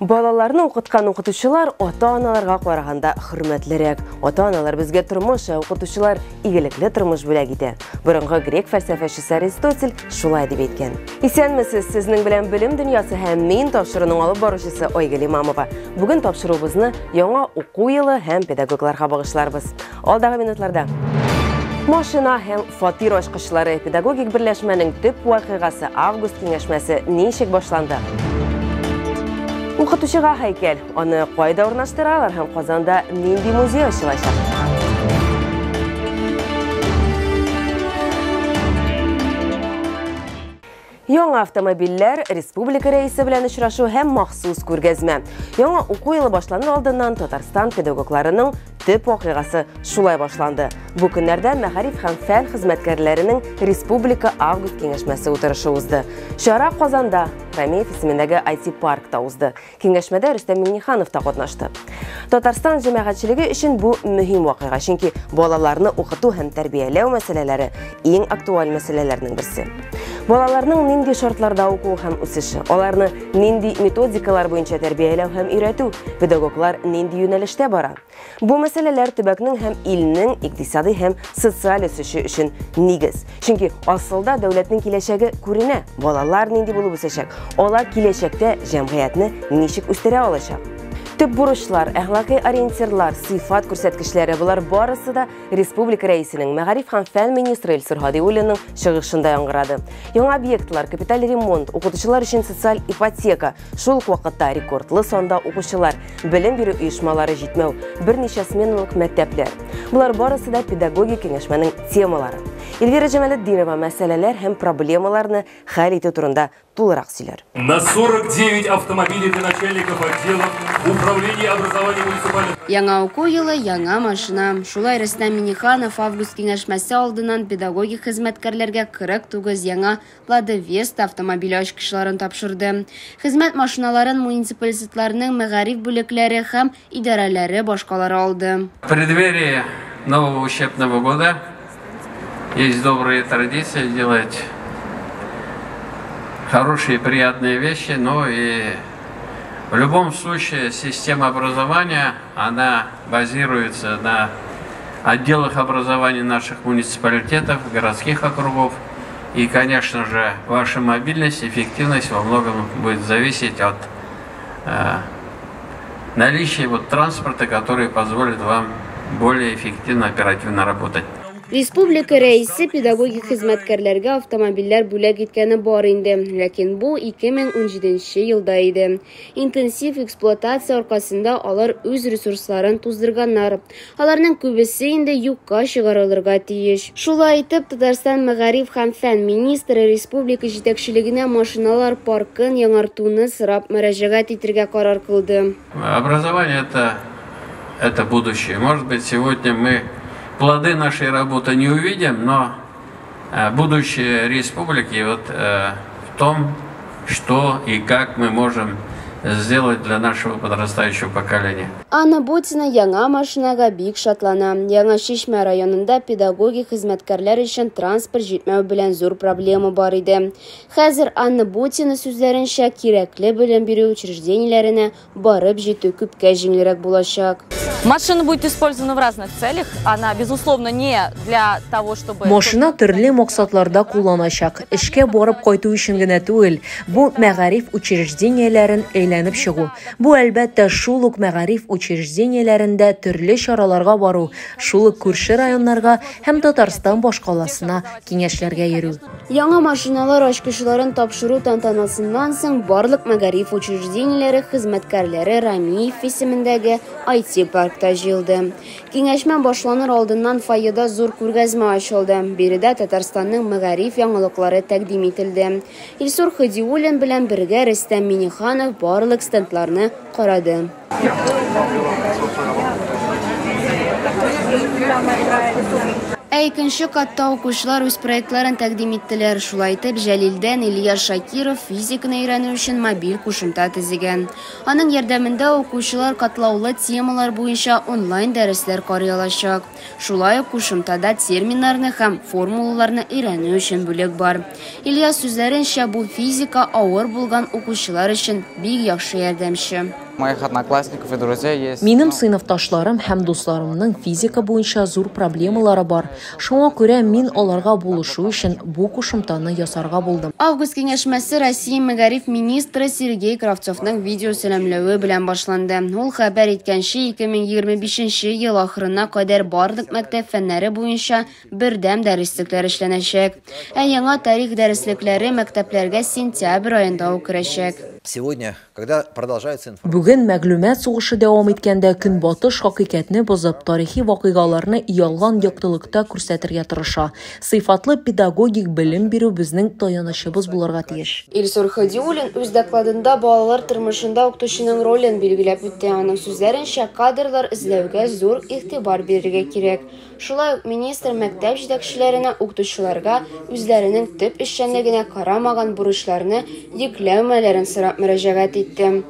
Балаларны укыткан укытучылар ата-аналарга караганда хөрмәтлерәк. Ата-аналар безгә тормыш, ә укытучылар игелекле тормыш бүләк итә. Борынгы грек фәлсәфәчесе Аристотель шулай дип әйткән. Исәнмесез, сезнең белән Белем дөньясы һәм мин тапшыруның алып баручысы Айгөл Имамова. Бүген тапшыруыбызны яңа уку елы һәм педагогларга багышларбыз. Алдагы минутларда машина һәм фатир ачкычлары педагогик берләшмәнең төп вакыйгасы август киңәшмәсе ничек башланды? Укытучыга һәйкәл. Аны кайда урнаштыралар һәм Казанда нинди музей ачылачак? Яңа автомобильләр, республика рәисе белән очрашу һәм махсус күргәзмә. Яңа уку елы башланыр алдыннан Татарстан педагогларының төп вакыйгасы шулай башланды. Бу көннәрдә мәгариф һәм фән хезмәткәрләренең республика август киңәшмәсе утырышы узды. Чара Казанда, Рамеев исемендәге IT-паркта узды. Киңәшмәдә Рөстәм Миңнеханов та катнашты. Татарстан җәмәгатьчелеге өчен бу мөһим вакыйга, чөнки балаларны укыту һәм тәрбияләү мәсьәләләре иң актуаль мәсьәләләрнең берсе. Балаларның нинди шартларда укуы һәм үсеше, аларны нинди методикалар буенча тәрбияләү һәм өйрәтү, педагоглар нинди юнәлештә бара. Бу мәсьәләләр төбәкнең һәм илнең икътисади һәм социаль үсеше өчен нигез. Чөнки асылда дәүләтнең киләчәге күренә. Балалар нинди булып үсәчәк? Алар киләчәктә җәмгыятьне ничек үстерә алачак? Төп бурычлар, әхлакый ориентирлар, сыйфат күрсәткечләре болар барысы да республика рәисенең мәгариф һәм фән министры Илсур Һадиуллинның чыгышында яңгырады. Яңа объектлар, капиталь ремонт, укытучылар өчен социаль ипотека, шул ук вакытта рекордлы санда укучылар, белем бирү оешмалары җитмәү, берничә сменалык мәктәпләр. Болар барысы да педагогик киңәшмәнең темалары. Эльвира Җамалетдинова мәсьәләләр һәм проблемаларны хәл итү турында тулырак сөйләр. На 49 автомобилей для начальников отделов управления образования муниципальных... Яңа уку елы, яңа машина. Шулай Рөстәм Миңнеханов август киңәшмәсе алдыннан педагогик хезмәткәрләргә 49 яңа Лада Веста автомобиле ачкычларын тапшырды. Хезмәт машиналарын муниципалитетларның мәгариф бүлекләре һәм идарәләре башкалары алды. В преддверии нового учебного года есть добрые традиции делать хорошие, приятные вещи, но и в любом случае система образования, она базируется на отделах образования наших муниципалитетов, городских округов. И, конечно же, ваша мобильность, эффективность во многом будет зависеть от наличия транспорта, который позволит вам более эффективно, оперативно работать. Республика рәисе педагогик хезмәткәрләргә автомобильләр бүләк иткәне бар инде, ләкин бу 2017 елда иде. Интенсив эксплуатация аркасында алар үз ресурсларын туздырганнар. Аларның күбесе инде юкка чыгарылырга тиеш. Шулай итеп, Татарстан мәгариф һәм фән министры республика җитәкчелегенә машиналар паркын яңартуны сорап мөрәҗәгать итәргә карар кылды. Образование это будущее. Может быть, сегодня мы плоды нашей работы не увидим, но будущее республики в том, что и как мы можем сделать для нашего подрастающего поколения. Анна Бутина яңа машинага бик шатлана. Яңа Чишмә районында педагогик хезмәткәрләр өчен транспорт җитмәү белән зур проблема бар иде. Хәзер Анна Бутина сүзләренчә, кирәкле белем бирү учреждениеләренә барып җитү күпкә җиңелрәк булачак. Машина будет использована в разных целях. Она, безусловно, не для того, чтобы... Машина төрле максатларда кулланачак. Эшкә барып кайту өчен генә түгел. Бу мәгариф учреждениеләрен әйләнеп чыгу. Бу, әлбәттә, шул ук мәгариф учреждениеләрендә төрле чараларга бару, шул ук күрше районнарга һәм Татарстан башкаласына киңәшләргә йөрү. Яңа машиналар ачкычларын тапшыру тантанасыннан соң барлык мәгариф учреждениеләре хезмәткәрләре Рамиев исемендәге IT-паркта җыелды. Киңәшмә башланыр алдыннан фойеда зур күргәзмә ачылды. Биредә Татарстанның мәгариф яңалыклары тәкъдим ителде. Илсур Һадиуллин белән бергә Рөстәм Миңнеханов барлык стендларны карады. Ә икенче катта укучылар үз проектларын тәкъдим иттеләр. Шулай итеп, Җәлилдән Ильяс Шакиров физиканы өйрәнү өчен мобиль кушымта төзегән. Аның ярдәмендә укучылар катлаулы темалар буенча онлайн дәресләр карый алачак. Шулай ук кушымтада терминнарны һәм формулаларны өйрәнү өчен бүлек бар. Ильяс сүзләренчә, бу физика авыр булган укучылар өчен бик яхшы ярдәмче. Моих одноклассников и друзей есть. Минем сыйныфташларым һәм дусларымның физика буенча зур проблемалары бар. Шуңа күрә мин аларга булышу өчен бу кушымтаны ясарга булдым. Август киңәшмәсе Россия мәгариф министры Сергей Кравцовның видео сәламләве белән башланды. Ул хәбәр иткәнчә, 2025 ел ахырына кадәр барлык мәктәп фәннәре буенча бердәм дәреслекләр эшләнәчәк. Ә яңа тарих дәреслекләре мәктәпләргә сентябрь аенда ук керәчәк. Сегодня, когда продолжается информация... Бүген мәгълүмат сугышы дәвам иткәндә, Көнбатыш хакыйкатьне бозып, тарихи вакыйгаларны ялган яктылыкта күрсәтергә тырыша. Сыйфатлы педагогик белем бирү безнең таянычыбыз булырга тиеш. Илсур Һадиуллин үз докладында балалар тормышында укытучының ролен билгеләп үтте. Аның сүзләренчә, кадрлар эзләүгә зур игътибар бирергә кирәк. Шулай ук министр мәктәп җитәкчеләренә укытучыларга үзләренең төп эшчәнлегенә карамаган бурычларны йөкләмәүләрен сорап мөрәҗәгать итте.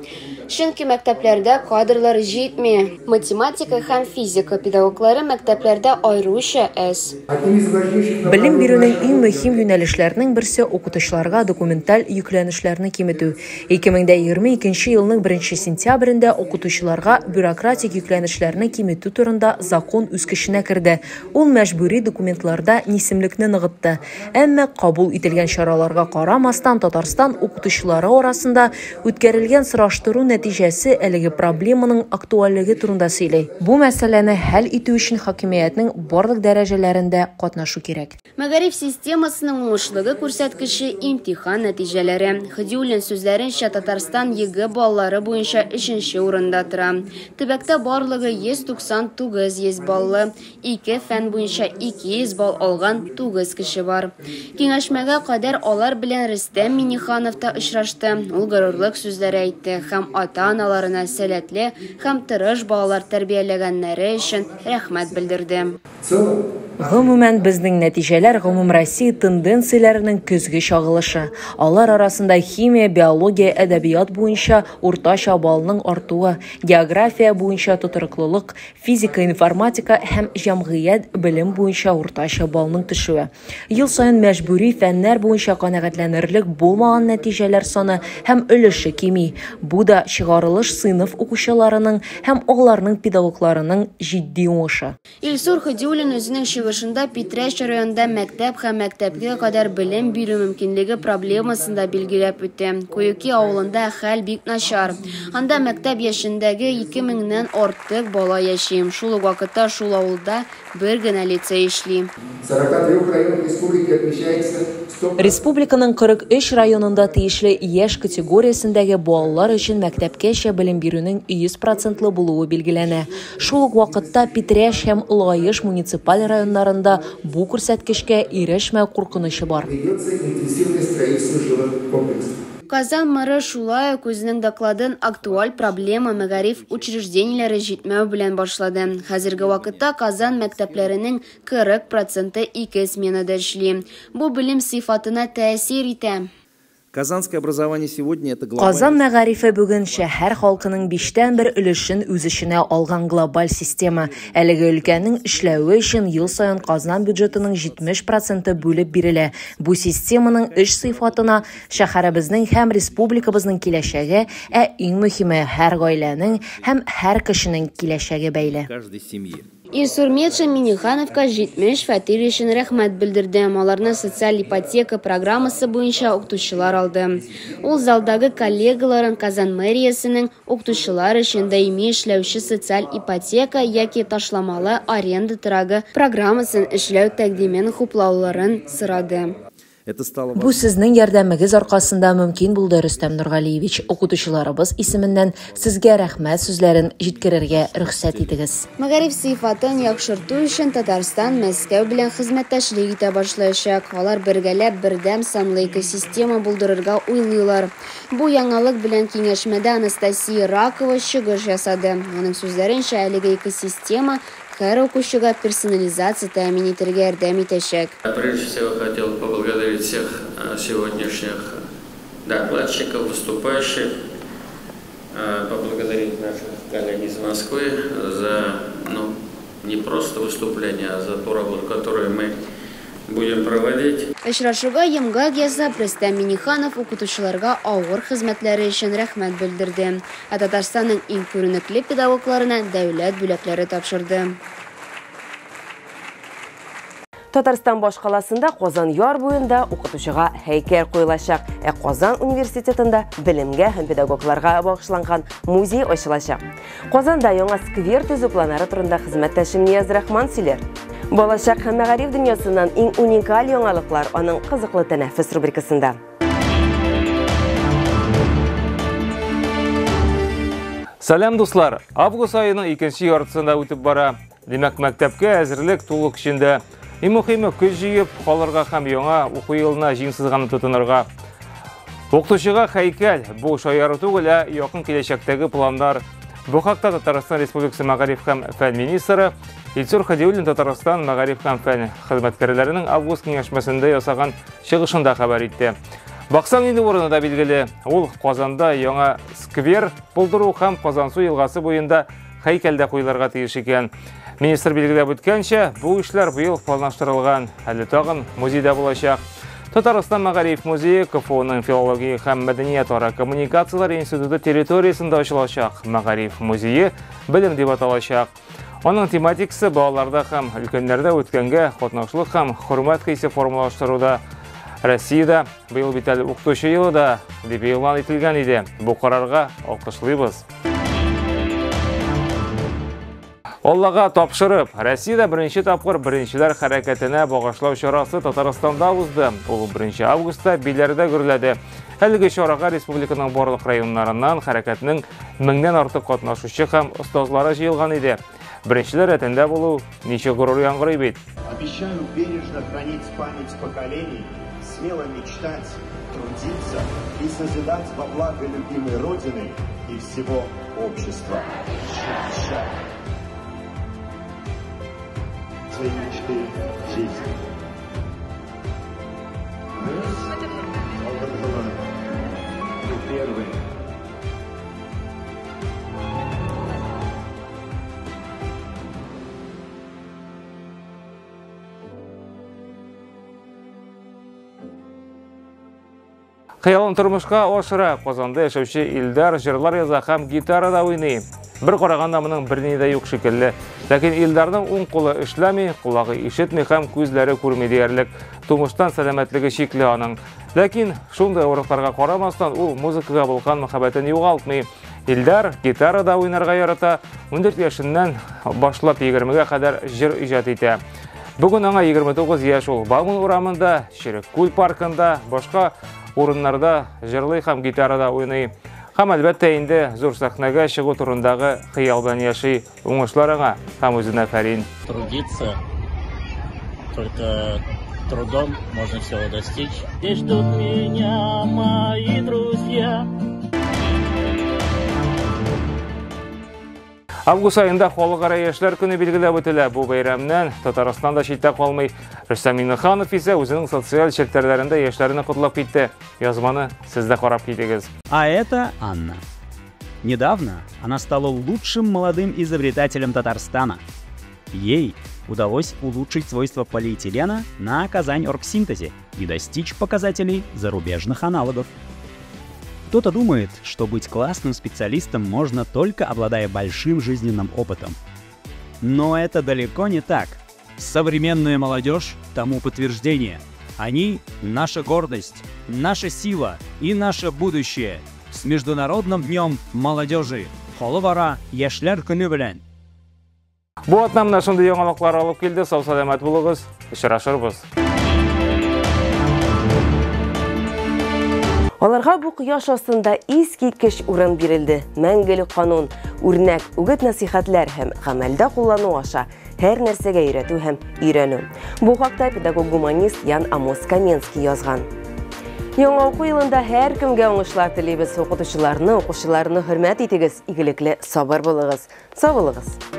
Чөнки мәктәпләрдә кадрлар җитми. Математика һәм физика педагоглары мәктәпләрдә аеруча әз. Белем бирүнең иң мөһим юнәлешләренең берсе укытучыларга документаль йөкләнешләрне киметү. 2022 елның 1 сентябрендә укытучыларга бюрократик йөкләнешләрне киметү турында закон үз көченә керде. Ул мәҗбүри документларда исемлекне ныгытты. Әмма кабул ителгән чараларга карамастан, Татарстан укытучылары арасында үткәрелгән сораштыру нәтиҗәсе әлеге проблеманың актуальлеге турында сөйли. Бу мәсьәләне хәл итү өчен хакимиятнең барлык дәрәҗәләрендә катнашу кирәк. Мәгариф системасының уңышлыгы күрсәткече имтихан нәтиҗәләре. Һадиуллин сүзләренчә, Татарстан ЕГЭ баллары буенча 3нче урында тора. Төбәктә барлыгы 199 йөз баллы, 2 фән буенча 200 балл алган 9 кеше бар. Киңәшмәгә кадәр алар белән Рөстәм Миңнеханов та очрашты. Ул горурлык сүзләре әйтте һәм ата-аналарына сәләтле һәм тырыш балалар тәрбияләгәннәре өчен рәхмәт белдерде. Гомумән, безнең нәтиҗәләр гомумроссия тенденцияләренең көзге чагылышы. Алар арасында химия, биология, әдәбият буенча уртача баллның артуы, география буенча тотрыклылык, физика, информатика һәм җәмгыять белем буенча уртача баллның төшүе. Ел саен мәҗбүри фәннәр буенча канәгатьләнерлек булмаган нәтиҗәләр саны һәм өлеше кими. Бу да чыгарылыш сыйныф укучыларының һәм аларның педагогларының җитди уңышы. Илсур Һадиуллин үзенең чыгышында Питрәч районында мәктәп һәм мәктәпкә кадәр белем бирү мөмкинлеге проблемасын да билгеләп үтте. Куюки авылында хәл бик начар. Анда мәктәп яшендәге 2000-нән артык бала яши. Шул ук вакытта шул авылда бер генә лицей эшли. Республиканың 43 районында тиешле яшь категориясендәге балалар өчен мәктәпкәчә белем бирүнең 100% булуы билгеләнә. Шул ук вакытта Питрәч һәм Лаеш муниципаль районнарында бу күрсәткечкә ирешмәү куркынычы бар. Казан мэры шулай ук үзенең докладын актуаль проблема мәгариф учреждениеләре җитмәү белән башлады. Хәзерге вакытта Казан мәктәпләренең 40% ике сменада эшли. Бу белем сыйфатына тәэсир итә. Казанское образование сегодня это глобальный... Казан мәгарифе бүген шәһәр халкының 1/5 өлешен үз эченә алган глобаль система. Әлеге өлкәнең эшләве өчен ел саен Казан бюджетының 70% бүлеп бирелә. Бу системаның эш сыйфатына шәһәребезнең һәм республикабызның киләчәге, ә иң мөһиме һәр гаиләнең һәм һәр кешенең киләчәге бәйле. Илсур Метшин Миңнехановка 70 фатир өчен рәхмәт белдерде. Аларны социаль ипотека программасы буенча укытучылар алды. Ул залдагы коллегаларын Казан мэриясенең укытучылар өчен даими эшләүче социаль ипотека яки ташламалы аренда торагы программасын эшләү тәкъдимен хуплауларын сорады. Бу сезнең ярдәмегез аркасында мөмкин булды, Рөстәм Нургалиевич. Укытучыларыбыз исеменнән сезгә рәхмәт сүзләрен җиткерергә рөхсәт итегез. Мәгариф сыйфатын яхшырту өчен Татарстан Мәскәү белән хезмәттәшлек итә башлаячак. Алар бергәләп бердәм санлы экосистема булдырырга уйлыйлар. Бу яңалык белән киңәшмәдә Анастасия Ракова чыгыш ясады. Аның сүзләренчә, әлеге экосистема һәр укучыга персонализация тәэмин итәргә ярдәм итәчәк. Прежде всего хотел поблагодарить всех сегодняшних докладчиков, выступающих, поблагодарить наших коллег из Москвы за, ну, не просто выступление, а за ту работу, которую мы будем проводить. Очрашуга йомгак ясап, Рөстәм Миңнеханов укытучыларга авыр хезмәтләре өчен рәхмәт белдерде. Ә Татарстанның иң күренекле педагогларына дәүләт бүләкләре тапшырды. Татарстан башкаласында Казан яр буенда укытучыга һәйкәл куелачак, ә Казан университетында белемгә һәм педагогларга багышланган музей ачылачак. Казанда яңа сквер төзү планнары турында хезмәттәшем Нияз Рахман сөйләр. Балачак һәм мәгариф дөньясыннан иң уникаль яңалыклар аның кызыклы тәнәфес рубрикасында. Сәлам, дуслар! Август аеның икенче яртысында үтеп бара. Димәк, мәктәпкә әзерлек тулы көчендә. Иң мөһиме көч җыеп калырга һәм яңа уку елына җиң сызганып тотынырга. Укытучыга һәйкәл бу шаяру түгел, ә якын киләчәктәге планнар. Бу хакта Татарстан Республикасы мәгариф һәм фән министры Илсур Һадиуллин Татарстан мәгариф һәм фән хезмәткәрләренең август киңәшмәсендә ясаган чыгышында хәбәр итте. Баксаң, инде урыны да билгеле. Ул Казанда яңа сквер булдыру һәм Казансу елгасы буенда һәйкәл дә куелырга тиеш икән. Министр билгеләп үткәнчә, бу эшләр быел планлаштырылган. Әле тагын музейда булачак. Татарстан мәгариф музее КФУның филология һәм мәдәниятара коммуникацияләр институты территориясендә ачылачак. Мәгариф музее белем дип аталачак. Аның тематикасы балаларда һәм өлкәннәрдә үткәнгә катнашлык һәм хөрмәт хисе формалаштыруда. Россиядә быел бит әле укытучы елы да дип игълан ителгән иде. Бу карарга алкышлыйбыз. Аллага тапшырып, Россиядә беренче тапкыр беренчеләр хәрәкәтенә багышлау чарасы Татарстанда узды. Ул 1 августта Биләрдә гөрләде. Әлеге чарага республиканың барлык районнарыннан хәрәкәтнең меңнән артык катнашучы һәм остазлары җыелган иде. Беренчеләр рәтендә булу ничек горур яңгырый бит. Обещаю бережно хранить память поколений, смело мечтать, трудиться и созидать во благо любимой Родины и всего общества. Свои мечты в жизнь. Вы первые. Хыялын тормышка ашыра. Казанда яшәүче Илдар җырлар яза һәм гитарада уйный. Бер караганда моның берни дә юк шикелле. Ләкин Илдарның уң кулы эшләми, колагы ишетми һәм күзләре күрми диярлек. Тумыштан сәламәтлеге чикле аның. Ләкин шундый авырлыкларга карамастан, ул музыкага булган мәхәббәтен югалтмый. Илдар гитарада уйнарга ярата, 14 яшеннән башлап 20-гә кадәр җыр иҗат итә. Бүген аңа 29 яшь, ул Бауман урамында, Череккүл паркында, башка урыннарда җырлый һәм гитарада уйный. Һәм әлбәттә инде зур сәхнәгә чыгу турындагы хыял белән яши. Уңышлар аңа һәм үзенә афәрин. Трудиться, только трудом можно всего достичь. Здесь ждут меня мои друзья. Август аенда Халыкара яшьләр көне билгеләп үтелә. Бу бәйрәмнән Татарстан да читтә калмый. Рөстәм Миңнеханов исә үзенең социаль челтәрләрендә яшьләрне котлап китте. Язманы сез дә карап китегез. А это Анна. Недавно она стала лучшим молодым изобретателем Татарстана. Ей удалось улучшить свойства полиэтилена на Казань-Оргсинтезе и достичь показателей зарубежных аналогов. Кто-то думает, что быть классным специалистом можно только обладая большим жизненным опытом. Но это далеко не так. Современная молодежь тому подтверждение. Они — наша гордость, наша сила и наше будущее. С Международным днем молодежи! Халыкара яшьләр көне белән! Бу атна менә шундый яңалыклар алып килде. Сау-сәламәт булыгыз. Очрашырбыз. Аларга бу кояш астында искиткеч урын бирелде. Мәңгелек канун, үрнәк, үгет-нәсихәтләр һәм гамәлдә куллану аша һәр нәрсәгә өйрәтү һәм өйрәнү. Бу хакта педагог-гуманист Ян Амос Коменский язган. Яңа уку елында һәркемгә уңышлар телибез. Укытучыларны, укучыларны хөрмәт итегез, игелекле, сабыр булыгыз. Сау булыгыз.